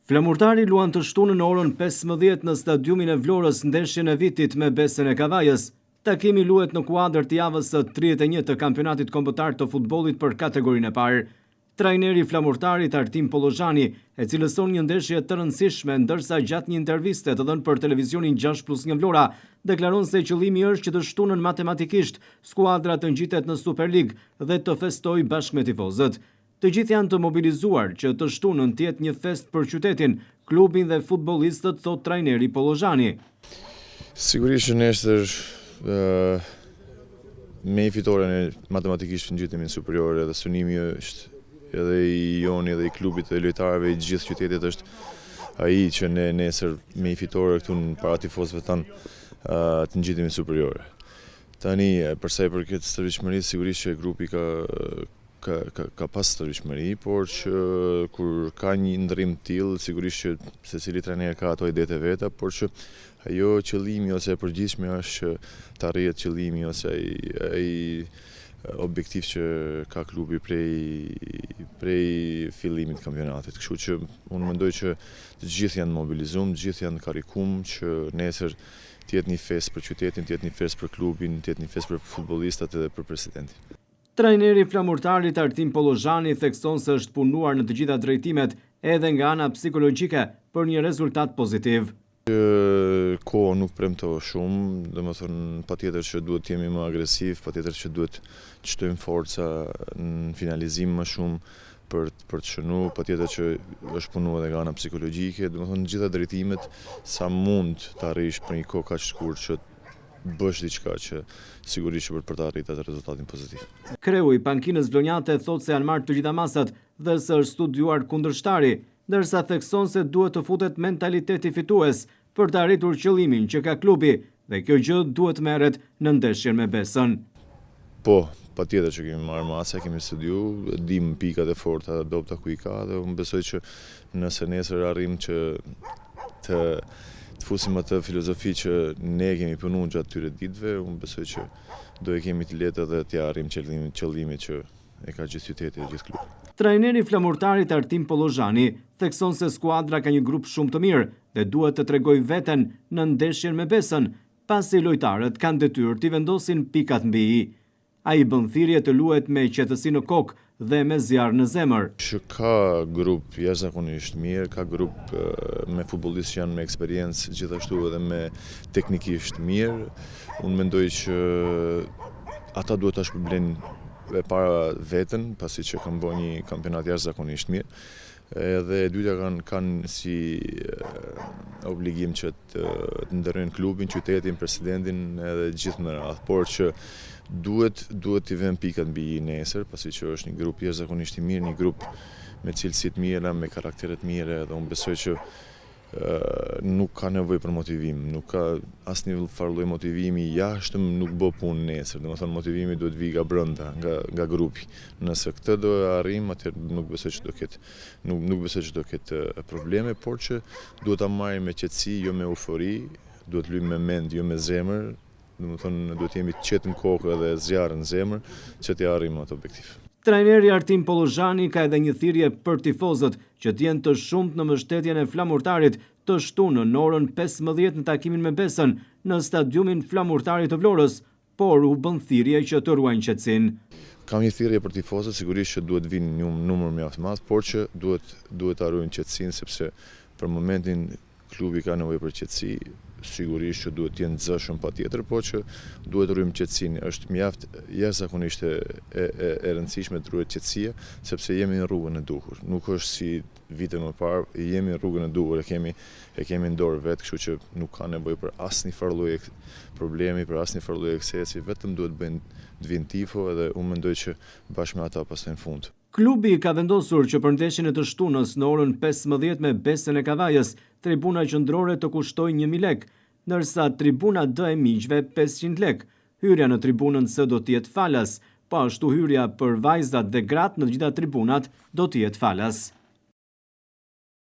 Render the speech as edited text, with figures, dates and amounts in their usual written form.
Flamurtari luan të shtunën në orën 15 në stadiumin e Vlorës ndeshjen e vitit me Besën e Kavajës. Takimi luhet në kuadër të javës së 31 të kampionatit kombëtar të futbollit për kategorinë e parë. Trajneri i Flamurtarit Artim Pollozhani e cilëson një ndeshje të rëndësishme ndërsa gjatë një interviste të dhënë për televizionin 6 plus 1 Vlora, deklaron se qëllimi është që të shtunën matematikisht skuadra të ngjitet në Superligë dhe të festojë bashkë me tifozët. Të gjithë janë të mobilizuar që të shtunën të jetë një festë për qytetin, klubin dhe futbollistët, thotë trajneri Pollozhani. Sigurisht që nesër me një fitore ne matematikisht ngjitemi në superiore dhe synimi është edhe i joni edhe i klubit dhe lojtarëve i gjithë qytetit është ai që ne nesër me një fitore këtu në para tifozëve tanë të ngjitemi në superiore. Tani, për sa i përket stërvitshmërisë, sigurisht që grupi ka ka ka ka pas stërvitshmëri, por që kur ka një ndërrim të tillë, sigurisht që secili trajner ka ato idetë e veta, por që ajo qëllimi ose e përgjithshme është që të arrihet qëllimi ose ai ai objektiv që ka klubi prej prej fillimit të kampionatit. Kështu që unë mendoj që të gjithë janë mobilizuar, të gjithë janë karikuar që nesër të jetë një festë për qytetin, të jetë një festë për klubin, të jetë një festë për futbollistat edhe për presidentin. Trajneri i Flamurtarit Artim Pollozhani thekson se është punuar në të gjitha drejtimet, edhe nga ana psikologjike, për një rezultat pozitiv. Koha nuk premto shumë, domethënë patjetër që duhet të jemi më agresiv, patjetër që duhet të shtojmë forca në finalizim më shumë për për të shënu, patjetër që është punu edhe nga ana psikologjike, domethënë të gjitha drejtimet sa mund të arrish për një kohë kaq të shkurt që të bësh diçka që sigurisht që për, për të arritur atë rezultatin pozitiv. Kreu i pankinës vlonjate thotë se janë marrë të gjitha masat dhe se është studiuar kundërshtari, ndërsa thekson se duhet të futet mentaliteti fitues për të arritur qëllimin që ka klubi dhe kjo gjë duhet merret në ndeshjen me Besën. Po, patjetër që kemi marrë masa, kemi studiu, dim pikat e forta dhe dobta ku i ka dhe unë besoj që nëse nesër arrim që të të fusim atë filozofi që ne kemi punu gjatë këtyre ditëve, unë besoj që do e kemi të lehtë edhe t'ia arrim qëllimit, qëllimit që e ka gjithë qyteti e gjithë klubi. Trajneri i Flamurtarit Artim Pollozhani thekson se skuadra ka një grup shumë të mirë dhe duhet të tregojë veten në ndeshjen me Besën, pasi lojtarët kanë detyrë t'i vendosin pikat mbi i. Ai bën thirrje të luhet me qetësi në kokë dhe me zjarr në zemër. Që ka grup jashtëzakonisht mirë, ka grup me futbollistë që janë me eksperiencë, gjithashtu edhe me teknikisht mirë. Unë mendoj që ata duhet ta shpërblejnë e para veten, pasi që kanë bërë një kampionat jashtëzakonisht mirë. Edhe e dyta kanë kanë si obligim që të, të nderojnë klubin, qytetin, presidentin edhe gjithë me radhë, por që duhet duhet t'i vëmë pikat mbi i nesër, pasi që është një grup jashtëzakonisht i mirë, një grup me cilësi të mira, me karaktere të mira edhe unë besoj që nuk ka nevojë për motivim, nuk ka asnjë farë lloj motivimi jashtëm nuk bë punë nesër, domethënë motivimi duhet vi nga brenda, nga nga grupi. Nëse këtë do e arrijmë, atëherë nuk besoj që do ketë nuk nuk besoj që do ketë probleme, por që duhet ta marrim me qetësi, jo me eufori, duhet të luajmë me mend, jo me zemër, Domethënë duhet të jemi të qetë në kokë edhe zjarr në zemër që t'i arrijmë atë objektiv. Trajneri Artim Pollozhani ka edhe një thirrje për tifozët që të jenë të shumtë në mbështetjen e Flamurtarit të shtunën në orën 15 në takimin me Besën në stadiumin Flamurtari të Vlorës, por u bën thirrje që të ruajnë qetësinë. Kam një thirrje për tifozët, sigurisht që duhet të vinë një numër mjaft të madh, por që duhet duhet ta ruajnë qetësinë sepse për momentin Klubi ka nevojë për qetësi, sigurisht që duhet të jenë të zëshëm patjetër, por që duhet të ruajmë qetësinë. Është mjaft jashtëzakonisht e, e, e, e rëndësishme të ruhet qetësia, sepse jemi në rrugën e duhur. Nuk është si vite më parë, jemi në rrugën e duhur, e kemi e kemi në dorë vetë, kështu që nuk ka nevojë për asnjë farë lloj problemi, për asnjë farë lloj eksesi, vetëm duhet të bëjnë të vinë tifo edhe unë mendoj që bashkë me ata pastaj në fund. Klubi ka vendosur që për ndeshjen e të shtunës në orën 15 me Besën e Kavajës, tribuna qendrore të kushtojë 1000 lekë, ndërsa tribuna D e miqve 500 lekë. Hyrja në tribunën C do të jetë falas, po ashtu hyrja për vajzat dhe gratë në të gjitha tribunat do të jetë falas.